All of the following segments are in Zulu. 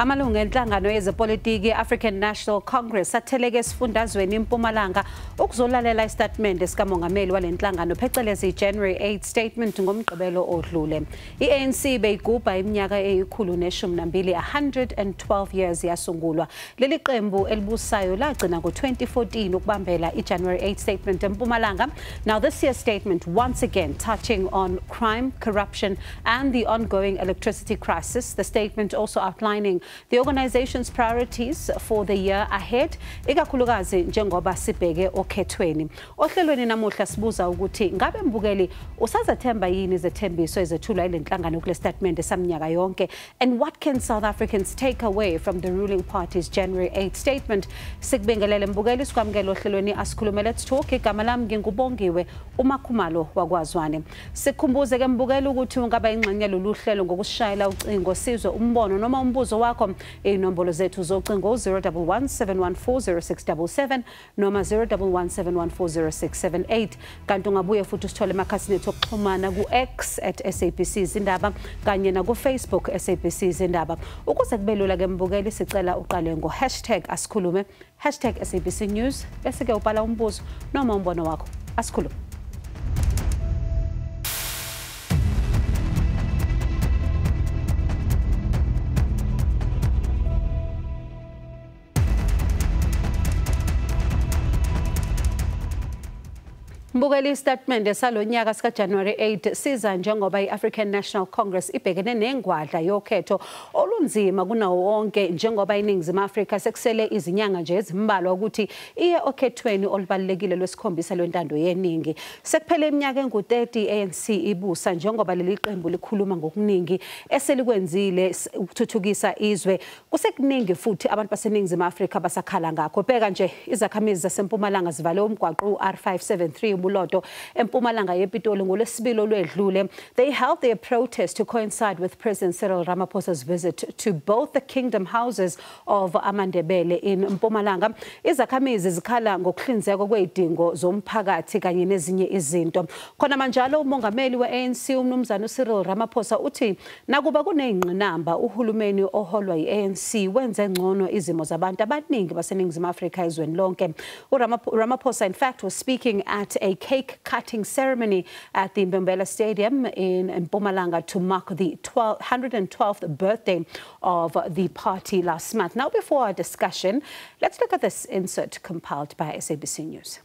Amalungu enhlangano yezepolitiki African National Congress atheleke esifundazweni iMpumalanga ukuzolalela isitatimende sikamongameli walenhlangano phecelezi January 8 statement ngomgqibelo odlule. I-ANC beyigubha iminyaka eyi-112, 112 years yasungulwa. Leli qembu elibusayo lagcina ngo-2014 ukubambela i-January 8 statement eMpumalanga. Now this year's statement once again touching on crime, corruption and the ongoing electricity crisis. The statement also outlining the organization's priorities for the year ahead, ikakhulukazi njengoba sibheke okhethweni. Ohlelweni namuhla sibuza ukuthi ngabe mbukeli usazethemba yini izethembiso ezethulwa ilenhlangano kule statement samnyaka yonke, and what can South Africans take away from the ruling party's January 8 statement? Sikubingelele mbukeli, sikwamukele ohlelweni Asikhulume Let's Talk. Igama lami nginguBongiwe uMakhumalo wakwaZwane. Sikhumbuze ke mbukeli ukuthi ungaba ingxenye lolu hlelo ngokusishayela ucingo sizwe umbono noma umbuzo wakho. Inombolo zethu zocingo 011 714 0677 noma 011 714 0678. Kanti ungabuye futhi usithole emakhasini ethu okuxhumana ku-X at SABC Zindaba kanye naku-Facebook SABC Zindaba. Ukuze kube lula ke mbukeli, sicela uqale ngo hashtag asikhulume, hashtag SABC News, bese ke ubhala umbuzo noma umbono wakho. Asikhulume. Mbukeli, isitatimende salonyaka sika January 8 siza njengoba i-African National Congress ibhekene nengwadla yokhetho olunzima kunawo wonke, njengoba iNingizimu Afrika sekusele izinyanga nje ezimbalwa ukuthi iye okhethweni olubalulekile lwesikhombisa lwentando yeningi. Sekuphele iminyaka engu-30 ANC ibusa, njengoba leli qembu likhuluma ngokuningi eselikwenzile ukuthuthukisa izwe. Kusekuningi futhi abantu baseNingizimu Afrika basakhala ngakho. Bheka nje, izakhamizi zaseMpumalanga zivale umgwaqo u-R573 Bulodo eMpumalanga yePitoli ngolwesibili olwedlule. They held their protest to coincide with President Cyril Ramaphosa's visit to both the kingdom houses of amaNdebele in Mpumalanga. Izakhamizi zikhala ngokuhlinzekwa kwezidingo zomphakathi kanye nezinye izinto. Khona manjalo umongameli we-ANC umnumzana uCyril Ramaphosa uthi nakuba kuneyingqinamba, uhulumeni oholwa yi-ANC wenze ngcono izimo zabantu abaningi baseNingizimu Afrika ezweni lonke. Ramaphosa in fact was speaking at a cake cutting ceremony at the Mbombela Stadium in Mpumalanga to mark the 112th birthday of the party last month. Now, before our discussion, let's look at this insert compiled by SABC News.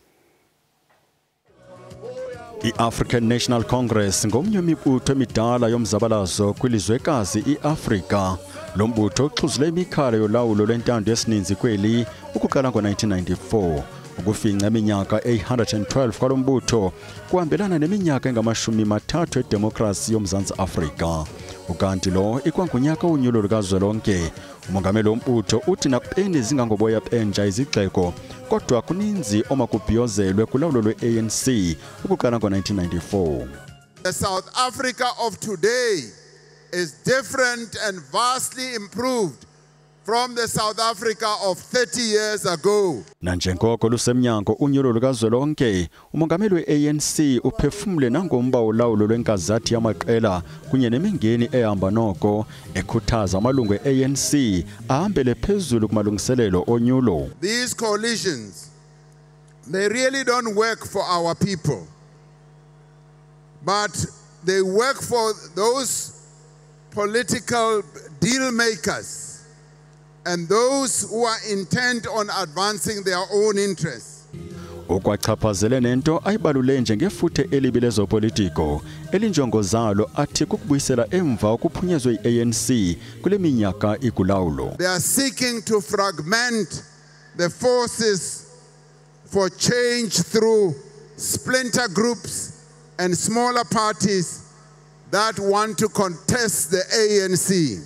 I-African National Congress ngomnye wemibutho emidala yomzabalazo kwilizwekazi i-Afrika. Lo mbutho uxhuzule imikhala yolawulo lwentando yesininzi kweli ukuqala ngo-1994. Ukufinca iminyaka 812 kwalo mbutho kuhambelana neminyaka engama-30 edemokrasi yoMzantsi Afrika. Ukanti lo ikwangunyaka wonyulo lukazwelonke. Umongameli wombutho uthi nakubeni zingangoboya benja izigxeko, kodwa kuninzi omakubhiyozelwe kulawulo lwe-ANC ukuqala ngo-1994. The South Africa of today is different and vastly improved from the South Africa of 30 years ago. Nanjengoko lusemnyango unyulo lukazwelonke, umongameli we-ANC uphefumule nangomba wolawulo lwenkazathi yamaqela kunye nemingeni ehamba noko, ekhuthaza amalungu e-ANC ahambele phezulu kumalungiselelo onyulo. These coalitions, they really don't work for our people, but they work for those political deal makers and those who are intent on advancing their own interests. Okwachaphazele nento ayibalule njengefuthe elibi lezopolitiko elinjongo zalo athi kukubuyisela emva ukuphunyezwe i-ANC kule minyaka ikulawulo. They are seeking to fragment the forces for change through splinter groups and smaller parties that want to contest the ANC.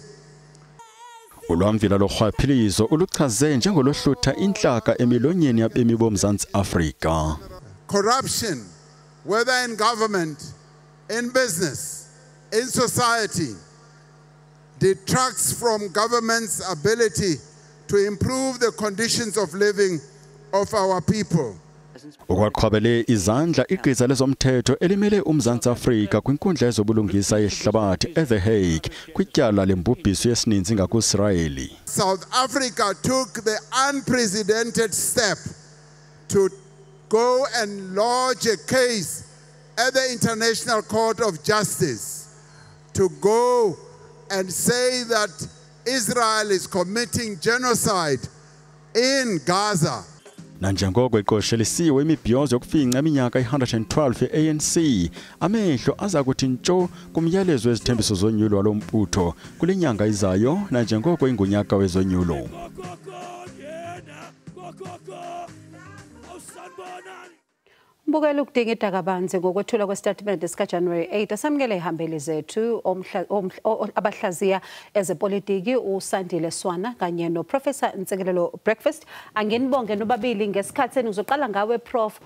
Ulwamvila lorhwaphilizo uluchaze njengolohlutha intlaka emilonyeni yabemi boMzantsi Afrika. Corruption, whether in government, in business, in society, detracts from government's ability to improve the conditions of living of our people. Ukwaqhwabele izandla igqiza lezomthetho elimele uMzantsi Afrika kwinkundla yezobulungisa yehlabathi eThe Hague kwityala lembubhiso yesininzi ngakuIsrayeli. South Africa took the unprecedented step to go and lodge a case at the International Court of Justice to go and say that Israel is committing genocide in Gaza. Nanjengoko iqoshelisiwe imibhiyozo yokufinca iminyaka i-112 ye-ANC, amehlo aza kuthi ntsho kumyalezo wezithembiso zonyulo walombutho kule nyanga izayo nanjengoko ingunyaka wezonyulo. Mbukela ukudingida kabanzi ngokwethulwa kwesitatimende sikaJanuary 8 asamukele ihambeli zethu abahlaziya ezepolitiki uSandile Swana kanye noProfessor Ntsikelelo Breakfast. Anginibonge nobabili ngesikhathi. Ngizoqala ngawe Prof,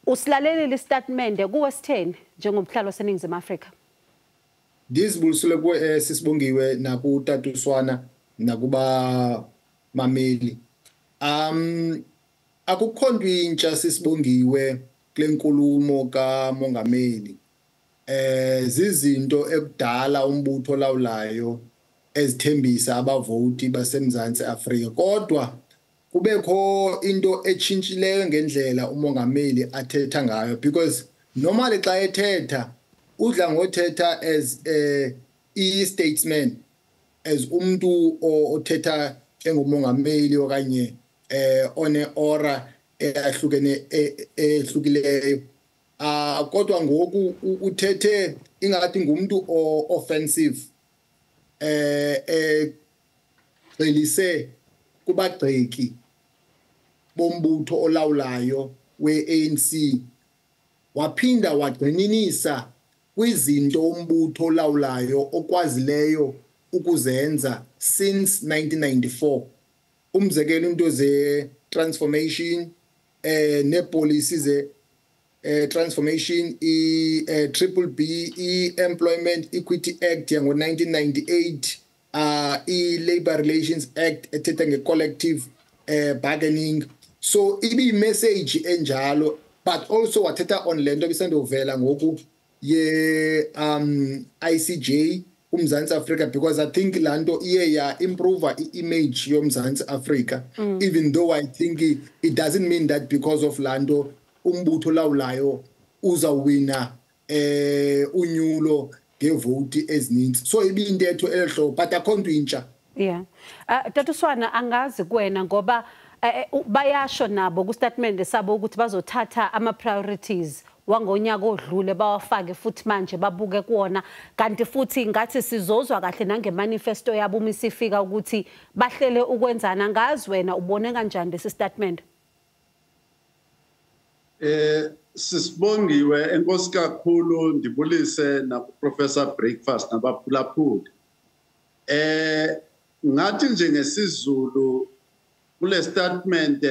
usilalelile isitatimende kuwe sitheni njengomhlalo waseNingizimu Afrika? Ndizibulisile kuwe sisibongiwe nakutata Swana nakuba mameli. Akukho nto intsha sisibongiwe kule nkulumo kaMongameli. Zizinto ekudala umbutho olawulayo ezithembisa abavoti baseMzantsi Afrika, kodwa kubekho into etshintshileyo ngendlela umongameli athetha ngayo, because normally xa ethetha udla ngothetha as a statesman, as umuntu othetha engumongameli okanye one aura ehlukene ehlukileyo. Kodwa ngoku uthethe ingathi ngumuntu offensive, egxilise kubagxeki bombutho olawulayo we-ANC, waphinda wagxininisa kwizinto umbutho olawulayo okwazileyo ukuzenza since 1994. Umzekelo into ze transformation, nepolicy ze transformation, i Triple B, i-Employment Equity Act yango 1998, i-Labor Relations Act ethetha nge-collective bargaining. So ibi message enjalo, but also wathetha on lento ebisandovela ngoku ye ICJ uMzantsi Afrika, because I think lanto iye ya improve i-image yoMzantsi Afrika. Even though I think it doesn't mean that because of lanto umbutho lawulayo uzawina unyulo ngevoti ezininzi. So ibintetho elihlobo, but akho nto intsha. Yeah. Tata Swana, angazi kuwena ngoba bayasho nabo ku statement sabo ukuthi bazothatha ama priorities wangonyaka odlule bawafake futhi manje babuke kuwona, kanti futhi ngathi sizozwa kahle nange manifesto yabo uma isifika ukuthi bahlele ukwenzana. Ngazi wena ubone kanjani lesi statement? Sisibongiwe, enkosi kakhulu, ndibulise na Professor Breakfast nabaphulaphuli. Ngathi nje ngesiZulu kule statement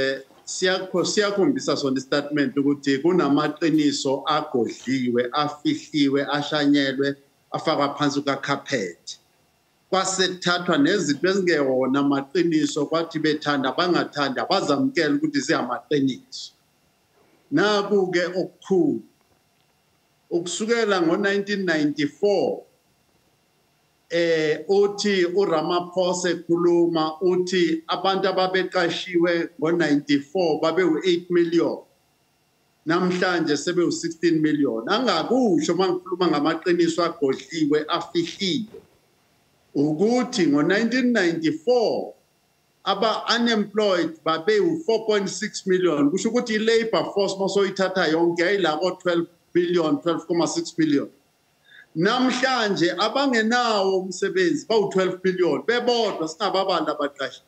siyakhombisa sona istatement ukuthi kunamaqiniso agodliwe, afihliwe, ashanyelwe, afakwa phansi kukacarpet. Kwasethathwa nezinto ezingewona amaqiniso kwathi bethanda bangathanda bazamkela ukuthi ziyamaqiniso. Naku-ke okukhulu ukusukela ngo-1994 uthi uRamaphosa ekhuluma uthi abantu ababeqashiwe ngo-94 babe u-8 million, namhlanje sebe u-16 million. Angakusho mangikhuluma ngamaqiniso agodliwe afihliwe ukuthi ngo-1994 aba unemployed babe u-4.6 million, kusho ukuthi i-labor force masoyithatha yonke yayilako 12 billion, 12.6 billion. Namhlanje abangenawo umsebenzi bawu-12 billion bebodwa, singababali abaqashi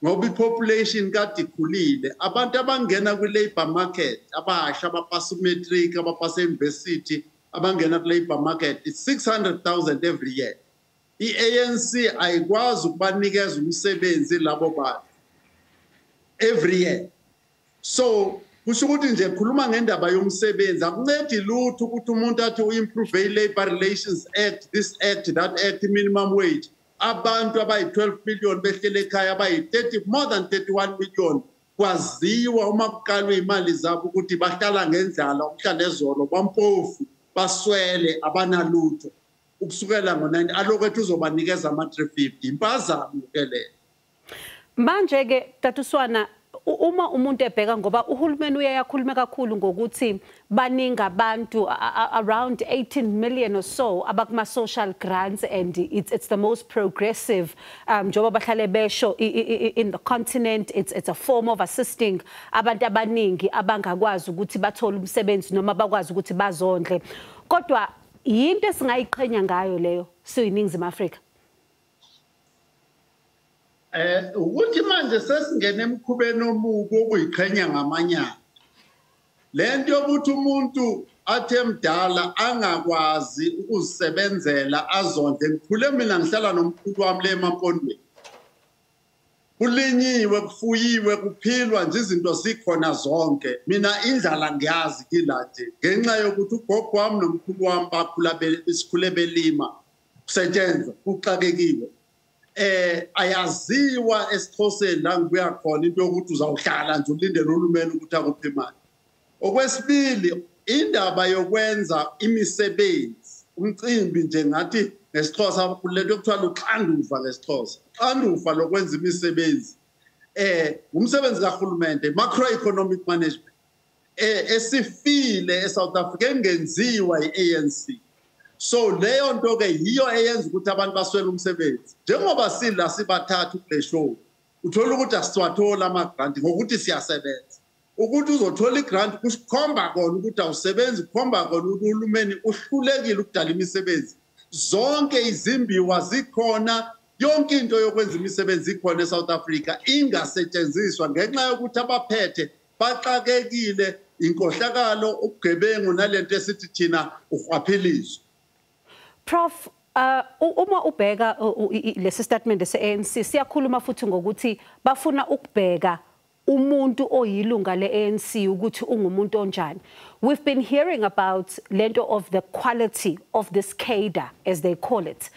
ngoba i-population kade ikhulile. Abantu abangena kwi-labor market abasha, abapasa umatric, abapasa university, abangena kwi-labor market it's 600,000 every year. I-ANC ayikwazi ukubanikeza umsebenzi labo bantu every year. So kusho ukuthi nje khuluma ngendaba yomsebenzi akuncedi lutho ukuthi umuntu athi u-improve i-Labor Relations Act, this act, that act, minimum wage. Abantu abayi-12 million behlele ekhaya, abayi-30, more than 31 million Kwaziwa uma kuqalwe imali zabo ukuthi bahlala ngendlala umhla nezolo, bampofu, baswele, abanalutho. Ukusukela ngo-9 alokhu ethi uzobanikeza ama-350, impazamo ke leyo. Manje ke Tatuswana, uma umuntu ebheka, ngoba uhulumeni uyakhuluma kakhulu ngokuthi baningi abantu, around 18 million or so, abakuma social grants, and it's the most progressive njengoba bahlale besho in the continent. It's a form of assisting abantu abaningi abangakwazi ukuthi bathole umsebenzi noma bakwazi ukuthi bazondle. Kodwa yinto esingayiqhenya ngayo leyo siyiNingizimu Afrika? Ukuthi manje sesingene emkhubeni omubi wokuyiqhenya ngamanyala. Lento yokuthi umuntu athi emdala angakwazi ukuzisebenzela azondle. Ngikhule mina ngihlala nomkhulu wami le emampondweni. Kulinyiwe, kufuyiwe, kuphilwa nje, izinto zikhona zonke. Mina indlala ngiyazi kila nje ngenxa yokuthi ugogo wami nomkhulu wami bakhula besikhule belima, kusetshenzwa, kuxakekiwe. Ayaziwa esiXhoseni la ngibuya khona into yokuthi uzawuhlala nje ulindele uhulumeni ukuthi akuphe imali. Okwesibili, indaba yokwenza imisebenzi, umcimbi nje ngathi ngesiXhosa lento ekuthiwa luxanduva ngesiXhosa, uxanduva lokwenza imisebenzi, umsebenzi kahulumende, macroeconomic management, esifile eSouth Africa, engenziwa i-ANC. So leyo nto ke yiyo eyenza ukuthi abantu baswele umsebenzi. Njengoba sila sibathathu kule show, uthola ukuthi asiwathola ama-grant ngokuthi siyasebenza. Ukuthi uzothola i-grant kukhomba kona ukuthi awusebenzi, kukhomba kona ukuthi uhulumeni uhlulekile ukudala imisebenzi. Zonke izimbiwa zikhona, yonke into yokwenza imisebenzi ikhona eSouth Africa, ingasetshenziswa ngenxa yokuthi abaphethe baxakekile, inkohlakalo, ubugebengu nalento esithi thina urhwaphilizo. Prof, uma ubheka lesi statement se-ANC, siyakhuluma futhi ngokuthi bafuna ukubheka umuntu oyilunga le-ANC ukuthi ungumuntu onjani. We've been hearing about lento of the quality of this cadre, as they call it,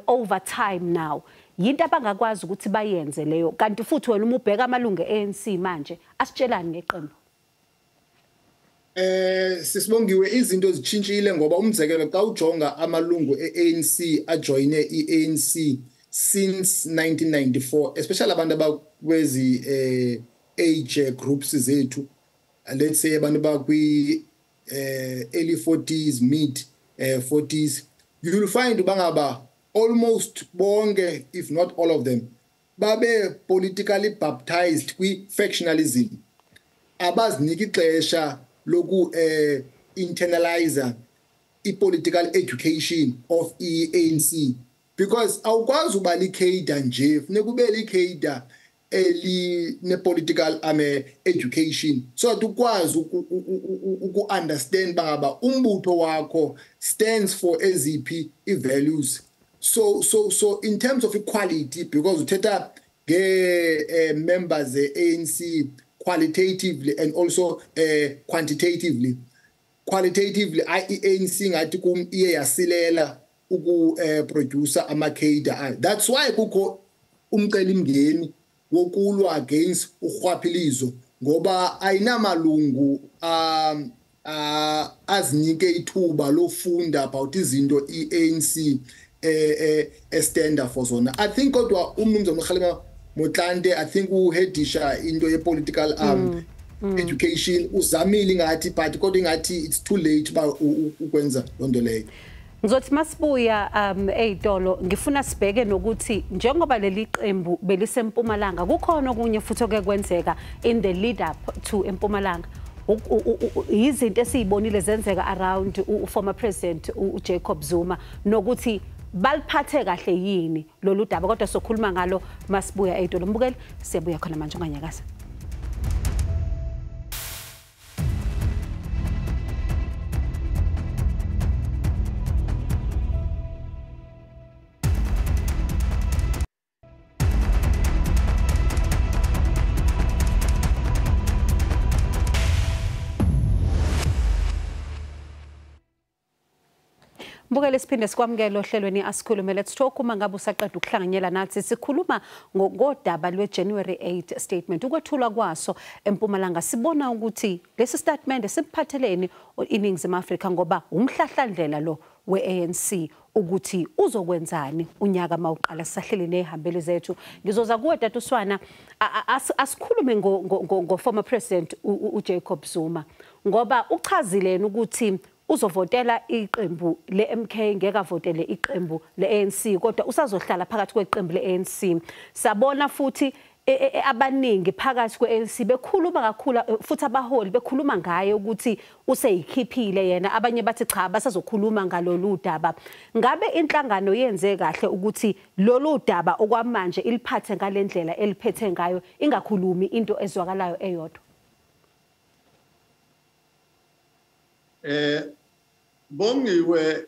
over time now. Yinto abangakwazi ukuthi bayenze leyo. Kanti futhi wena uma ubheka amalungu e-ANC manje, asitshelani ngeqembu? Sisibongiwe, izinto zitshintshile ngoba umzekelo xa ujonga amalungu e-ANC ajoyine i-ANC since 1994, especially abantu abakwezi age groups zethu, let's say abantu bakwi early 40s, mid 40s, you will find bangaba almost bonke, if not all of them, babe politically baptized kwi-factionalism. Abaziniki ixesha loku internalize i-political education of i-ANC, because awukwazi uba li-cadre nje, funeka ube li-cadre eline-political education so that ukwazi uku-understand bangaba umbutho wakho stands for eziphi i-values. So in terms of equality, because uthetha nge-members ze-ANC qualitatively and also quantitatively. Qualitatively, i-ANC ngathi kum iye yasilela uku-producer ama-cadre. That's why kukho umcelimngeni wokulwa against urhwaphilizo, ngoba ayinamalungu azinike ithuba lofunda about izinto i-ANC estanda for zona. I think kodwa umnumzana Kgalema Motlanthe, I think uhedisha into ye-political education, uzamile ngathi, but kodwa ingathi it's too late ba ukwenza lonto leyo. Ngizothi masibuya eyitolo, ngifuna sibheke nokuthi njengoba leli qembu belisempumalanga, kukhona okunye futhi oke kwenzeka in the lead up to eMpumalanga. Izinto esizibonile zenzeka around former president uJacob Zuma, nokuthi baliphathe kahle yini lolu daba, kodwa sokhuluma ngalo masibuya eyitolo. Mbukeli, siyabuya khona manje, unganyakaza. Mbukele, siphinde sikwamukele ohlelweni Asikhulume, Let's Talk. Uma ngabe usaqeda ukuhlanganyela nathi, sikhuluma ngodaba lwe-January 8 statement, ukwethulwa kwaso eMpumalanga. Sibona ukuthi lesi statement siphatheleni iNingizimu Afrika, ngoba umhlahlandlela lo we-ANC ukuthi uzokwenzani unyaka mawuqala. Sisahleli nezihambeli zethu. Ngizoza kuwe, Tata Uswana. Asikhulume ngo-former president uJacob Zuma, ngoba uchazile yena ukuthi uzovotela iqembu le-MK, ngeke avotele iqembu le-ANC, kodwa usazohlala phakathi kweqembu le-ANC. Sabona futhi abaningi phakathi kwe-ANC bekhuluma kakhulu, futhi abaholi bekhuluma ngaye ukuthi useyikhiphile yena. Abanye bathi cha, basazokhuluma ngalolu daba. Ngabe inhlangano yenze kahle ukuthi lolu daba okwamanje iliphathe ngalendlela eliphethe ngayo, ingakhulumi into ezwakalayo eyodwa? Bongiwe,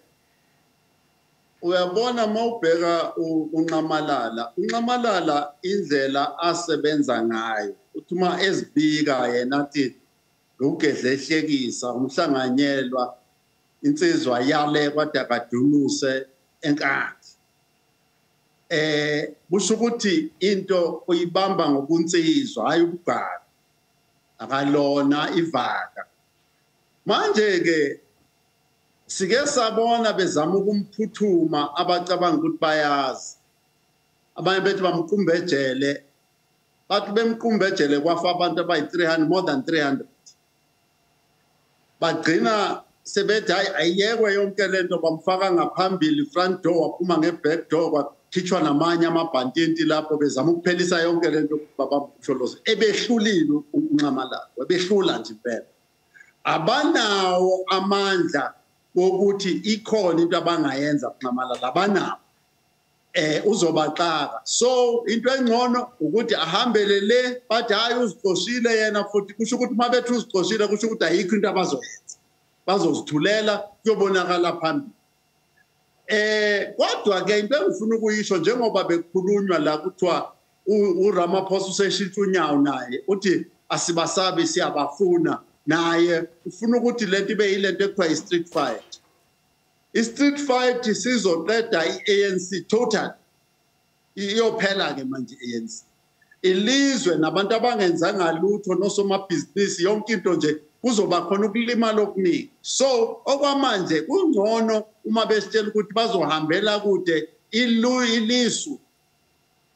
uyabona, mawubheka uNxamalala, uNxamalala indlela asebenza ngayo, uthi uma ezibika yena athi ugedlehlekisa umhlanganyelwa, insizwa yale kwadakadunuse enkathi. Kusho ukuthi into uyibamba ngobunsizwa, hayi ubugqala, akalona ivaka. Manje ke sike sabona bezama ukumphuthuma abacabanga ukuthi bayazi. Abanye bethi bamqumbejele, bathi bemqumbejele kwafa abantu abayi-300, more than 300. Bagcina sebethi hayi, ayiyekwe yonke lento, bamfaka ngaphambili front door, waphuma nge-back door, kwakhitshwa namanye amabhantinti lapho bezama ukuphelisa yonke lento babamsholozi. Ebehlulile uNxamalala, ebehlula nje impela. Abanawo amandla wokuthi ikhona into abangayenza kuNxamalala, abanawo. Uzobaxaka. So into engcono ukuthi ahambele le, bathi hayi, uzicoshile yena futhi. Kusho ukuthi uma bethi uzicoshile, kusho ukuthi ayikho into abazoyenza. Bazozithulela, kuyobonakala phambili. Kodwa ke into engifuna ukuyisho, njengoba bekukhulunywa la kuthiwa uRamaphosa useshintsha unyawo naye, uthi asibasabi, siyabafuna. Naye ufuna ukuthi lento ibe yilento ekuthiwa i-street fight. I-street fight sizoqeda i-ANC total. Iyophela ke manje i-ANC. Ilizwe nabantu abangenzanga lutho, nosomabhizinisi, yonke into nje, kuzoba khona ukulimala okuningi. So okwamanje kungcono uma besitshela ukuthi bazohambela kude ilisu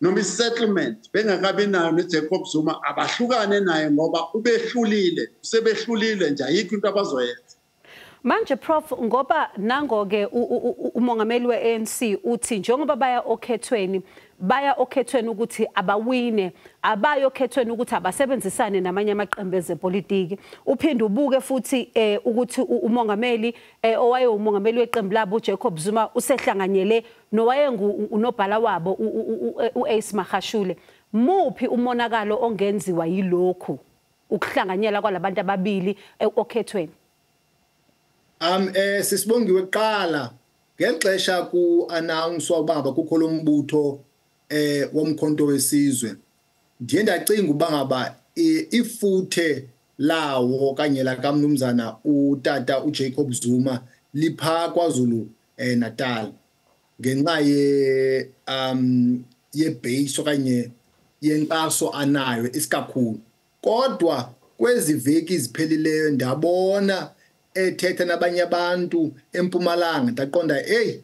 noma i-settlement bengakabi nayo neJacob Zuma, abahlukane naye ngoba ubehlulile, usebehlulile nje, ayikho into abazoyenza. Manje Prof, ngoba nango-ke umongameli we-ANC uthi njengoba baya okhethweni, baya okhethweni ukuthi abawine, abayo okhethweni ukuthi abasebenzisane namanye amaqembu ezepolitiki. Uphinde ubuke futhi ukuthi umongameli owaye umongameli weqembu labo uJacob Zuma usehlanganyele nowayengu unobhala wabo u-Ace Magashule. Muphi umonakalo ongenziwa yilokhu ukuhlanganyela kwalabantu ababili okhethweni? Sisibongiwe, kuqala ngexesha ku-announce ubaba kukho lo mbutho womkhonto wesizwe, ndiye ndacinga uba ngaba ifuthe lawo okanye lakamnumzana utata uJacob Zuma lipha KwaZulu Natal ngenxa ye ye-base okanye yenkxaso anayo isikakhulu. Kodwa kwezi veki ziphelileyo ndabona ethetha nabanye abantu eMpumalanga, ndaqonda, hey,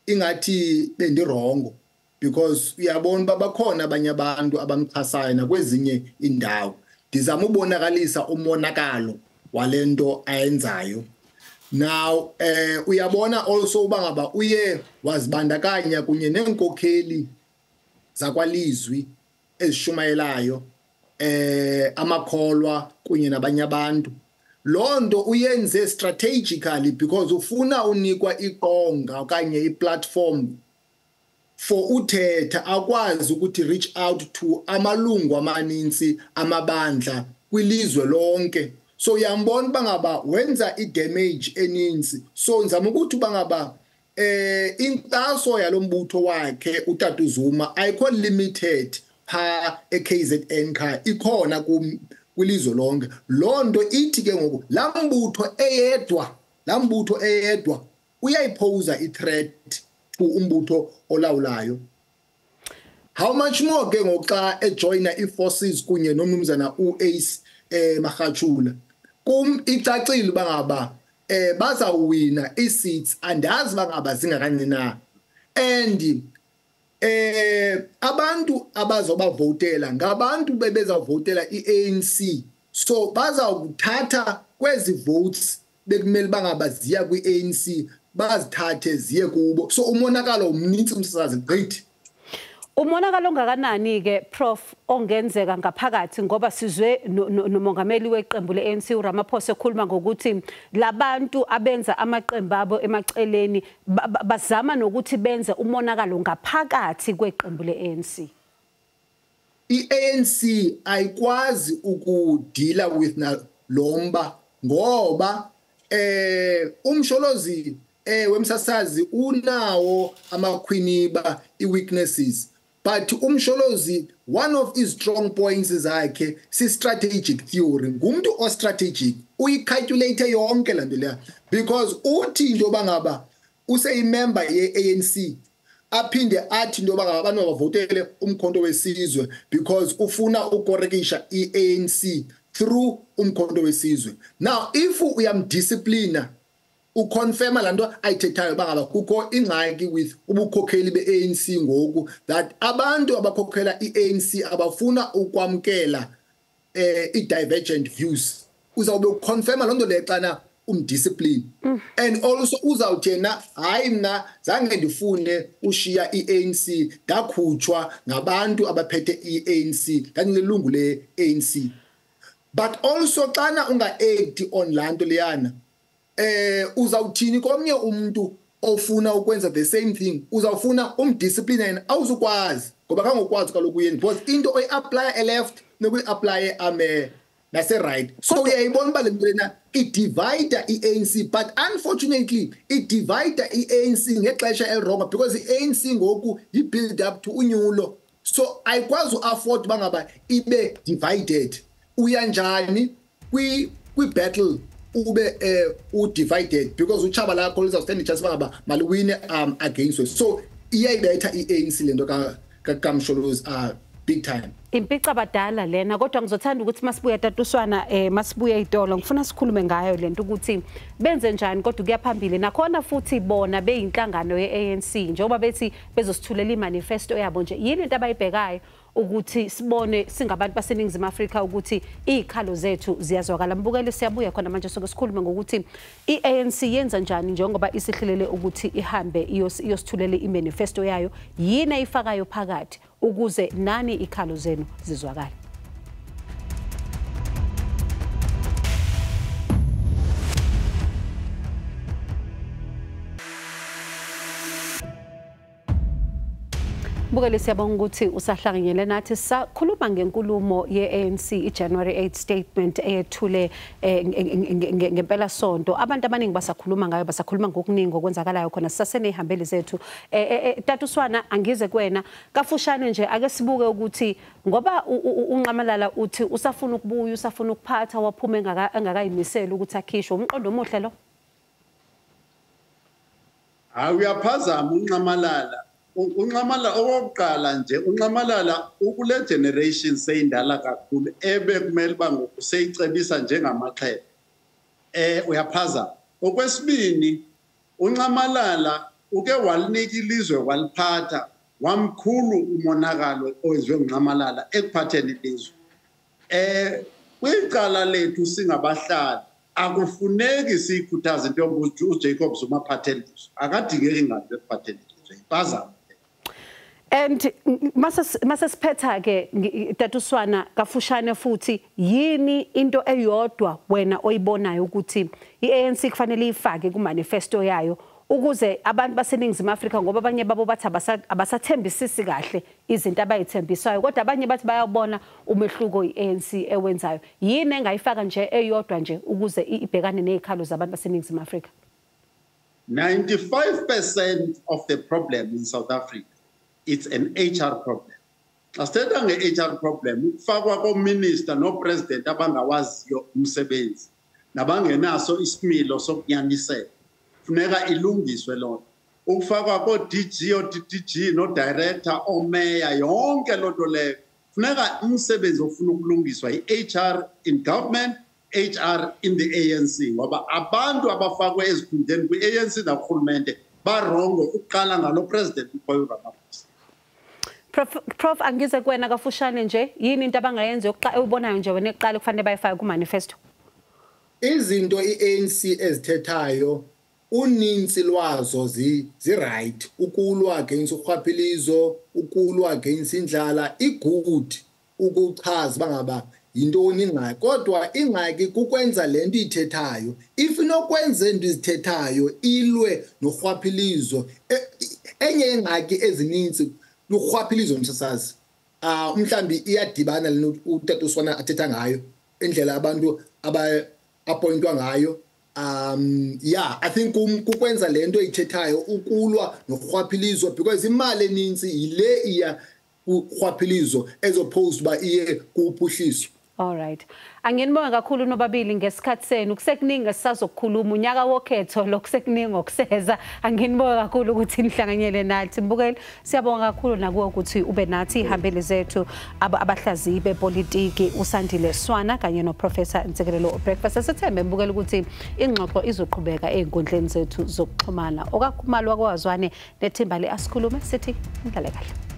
ingathi bendirongo, because uyabona uba bakhona abanye abantu abamxhasayo nakwezinye indawo. Ndizama ubonakalisa umonakalo walento ayenzayo. Now uyabona also uba ngaba uye wazibandakanya kunye neenkokheli zakwalizwi ezishumayelayo, amakholwa kunye nabanye abantu. Loo nto uyenze strategically because ufuna unikwa iqonga okanye i-platform for uthetha, akwazi ukuthi reach out to amalungu amanintsi amabandla kwilizwe lonke. So uyambona uba ngaba wenza i-damage eninzi. So ndizama ukuthi uba ngaba inkxaso yalombutho wakhe utata uZuma ayikho limited pha eKZN qha, ikhona kwilizwe lonke. Loo nto ithi ke ngoku laa mbutho eyedwa, laa mbutho eyedwa uyayiphosa i-threat to umbutho olawulayo. How much more ke ngoxa ejoina i-forces kunye nomnumzana uAce Magashule? Kum icacile bangaba bazawina i-seats, andazi bangaba zingakanani na. And abantu abazobavotela ngabantu bebezavotela i-ANC, so bazawuthatha kwezi votes bekumele bangaba ziya kwi-ANC, bazithathe ziye kubo. So umonakalo umnintsi umsasazi gqithi. Umonakalo ongakanani ke Prof ongenzeka ngaphakathi, ngoba sizwe nomongameli weqembu le-ANC uRamaphosa ekhuluma ngokuthi labantu abenza amaqembu abo emaceleni bazama nokuthi benze umonakalo ngaphakathi kweqembu le-ANC. I-ANC ayikwazi ukudila with lomba ngoba umsholozi wemsasazi unawo amakhwiniba, i-weaknesses. But umsholozi, one of his strong points zakhe si strategic theory. Ngumuntu o strategic, uyicalculate yonke lanto leya, because uthi into bangaba useyimember ye-ANC, aphinde athi into bangaba abantu abavotele umkhonto wesizwe because ufuna ukorekisha i-ANC through umkhonto wesizwe. Now if uyamdisciplina, uconfirma lanto ayithethayo bangaba kukho ingxaki with ubukhokheli be-ANC ngoku, that abantu abakhokhela i-ANC abafuna ukwamkela i-divergent views. Uzawube uconfirma lonto leyo xana umdiscipline. And also uzawuthena hayi mna zange ndifune ushiya i-ANC, ndakhutshwa ngabantu abaphethe i-ANC, ndandililungu le-ANC. But also xana unga-act on lanto leyana, uzawuthini komnye umuntu ofuna ukwenza the same thing? Uzawufuna umdiscipline yena, awuzukwazi ngoba kangokwazi kaloku yena, because into oyi-apply e-left nokuyi-apply ame nase-right. So uyayibona uba le nto lena i-divide i-ANC, but unfortunately i-divide i-ANC ngexesha elirongo, because i-ANC ngoku yi-build up to unyulo, so ayikwazi u-afford uba ngaba ibe divided. Uya njani kwi-battle ube u-divided, because utshaba lakho lizawustand i-chance bangaba maliwine against you. So iyayibetha i-ANC le nto kaMsholozi big time. Impica abadala lena, kodwa ngizothanda ukuthi masibuye tatuswana, masibuye itolo, ngifuna sikhulume ngayo lento ukuthi benze njani kodwa kuya phambili. Nakhona futhi bona beyinhlangano ye-ANC, njengoba bethi bezosithulela imanifesto yabo nje, yini into abayibhekayo ukuthi sibone singabantu baseNingizimu Afrika ukuthi izikhalo zethu ziyazwakala? Mbukele, siyabuya khona manje soke sikhulume ngokuthi i-ANC yenza njani njengoba isihlelele ukuthi ihambe iyosithulela imanifesto yayo, yini ayifakayo phakathi ukuze nani ikhalo zenu zizwakale. Mbukeli, siyabonga ukuthi usahlanganyele nathi. Sakhuluma ngenkulumo ye-ANC i-January 8 statement eyethule ngempela sonto. Abantu abaningi basakhuluma ngayo, basakhuluma ngokuningi okwenzakalayo khona. Sisaseney'hambeli zethu. Tatuswana, angize kuwena kafushane nje, ake sibuke ukuthi ngoba uNxamalala uthi usafuna ukubuya, usafuna ukuphatha, waphuma engakayimiseli ukuthi akhishwe. Umqondo omuhle lo? Hayi, uyaphazama uNxamalala. Unxamalala okokuqala nje, uNxamalala ukule generation seyindala kakhulu ebe kumele uba ngoku seyicebisa njengamaxhego. Uyaphazama. Okwesibini, uNxamalala uke walinika ilizwe waliphatha, wamkhulu umonakalo owenziwe nguNxamalala ekuphatheni ilizwe. Kwicala lethu singabahlali akufuneki siyikhuthaze into yokuba uJacob Zuma aphathe ilizwe. Akadingeki nganto ekuphatheni ilizwe, impazamo. And masesiphetha ke tatuswana kafushane futhi, yini into eyodwa wena oyibonayo ukuthi i-ANC kufanele ifake kumanifesto yayo ukuze abantu baseNingizimu Afrika, ngoba abanye babo bathi abasathembisisi kahle izinto abayithembisayo, kodwa abanye bathi bayabona umehluko i-ANC ewenzayo, yini engayifaka nje eyodwa nje ukuze ibhekane nezikhalo zabantu baseNingizimu Afrika? 95% of the problem in South Africa, it's an HR problem. Xa sithetha nge-HR problem, ukufakwa kominister nopresident abangawaziyo umsebenzi nabangenaso isimilo sokunyanisela. Funeka ilungiswe loo nto. Ukufakwa koo-DG, oo-DDG no-director, oomeya, yonke loo nto leyo. Funeka umsebenzi ofuna ukulungiswa yi-HR in government, HR in the ANC, ngoba abantu abafakwe ezikhundleni kwi-ANC nakurhulumente barongo ukuqala ngalo president uPaul Ramaphosa. Prof, angize kuwena kafushane nje, yini into abangayenza ubonayo nje wena eqala kufanele bayifake ku-manifesto? Izinto i-ANC ezithethayo uninzi lwazo zi-right, ukulwa against urhwaphilizo, ukulwa against indlala, i-good ukuchaza bangaba yintoni ingxaki, kodwa ingxaki kukwenza le nto ithethayo. If inokwenza into izithethayo ilwe norhwaphilizo, enye yengxaki ezininzi lurhwaphilizo msasazi. Mhlambi iyadibana le utata uSwana athetha ngayo, indlela abantu aba-appointwa ngayo. Yeah, I think kukwenza le nto ithethayo, ukulwa norhwaphilizo, because imali eninzi yile iya kurhwaphilizo as opposed uba iye kuphuhliso. All right. Anginibonga kakhulu nobabili ngesikhathi senu. Kusekuningi esisazokukhuluma unyaka wokhetho lo, kusekuningi okuseza. Anginibonga kakhulu ukuthi nihlanganyele nathi. Mbukeli, siyabonga kakhulu nakuwe ukuthi ube nathi ihambeli zethu abahlaziyi bepolitiki uSandile Swana kanye noProfessor Ntsikelelo Breakfast. Sithembe mbukeli ukuthi ingxoxo izoqhubeka ey'nkundleni zethu zokuxhumana. Okakhumalo wakwaZwane nethimba le Asikhulume sithi nidlale kahle.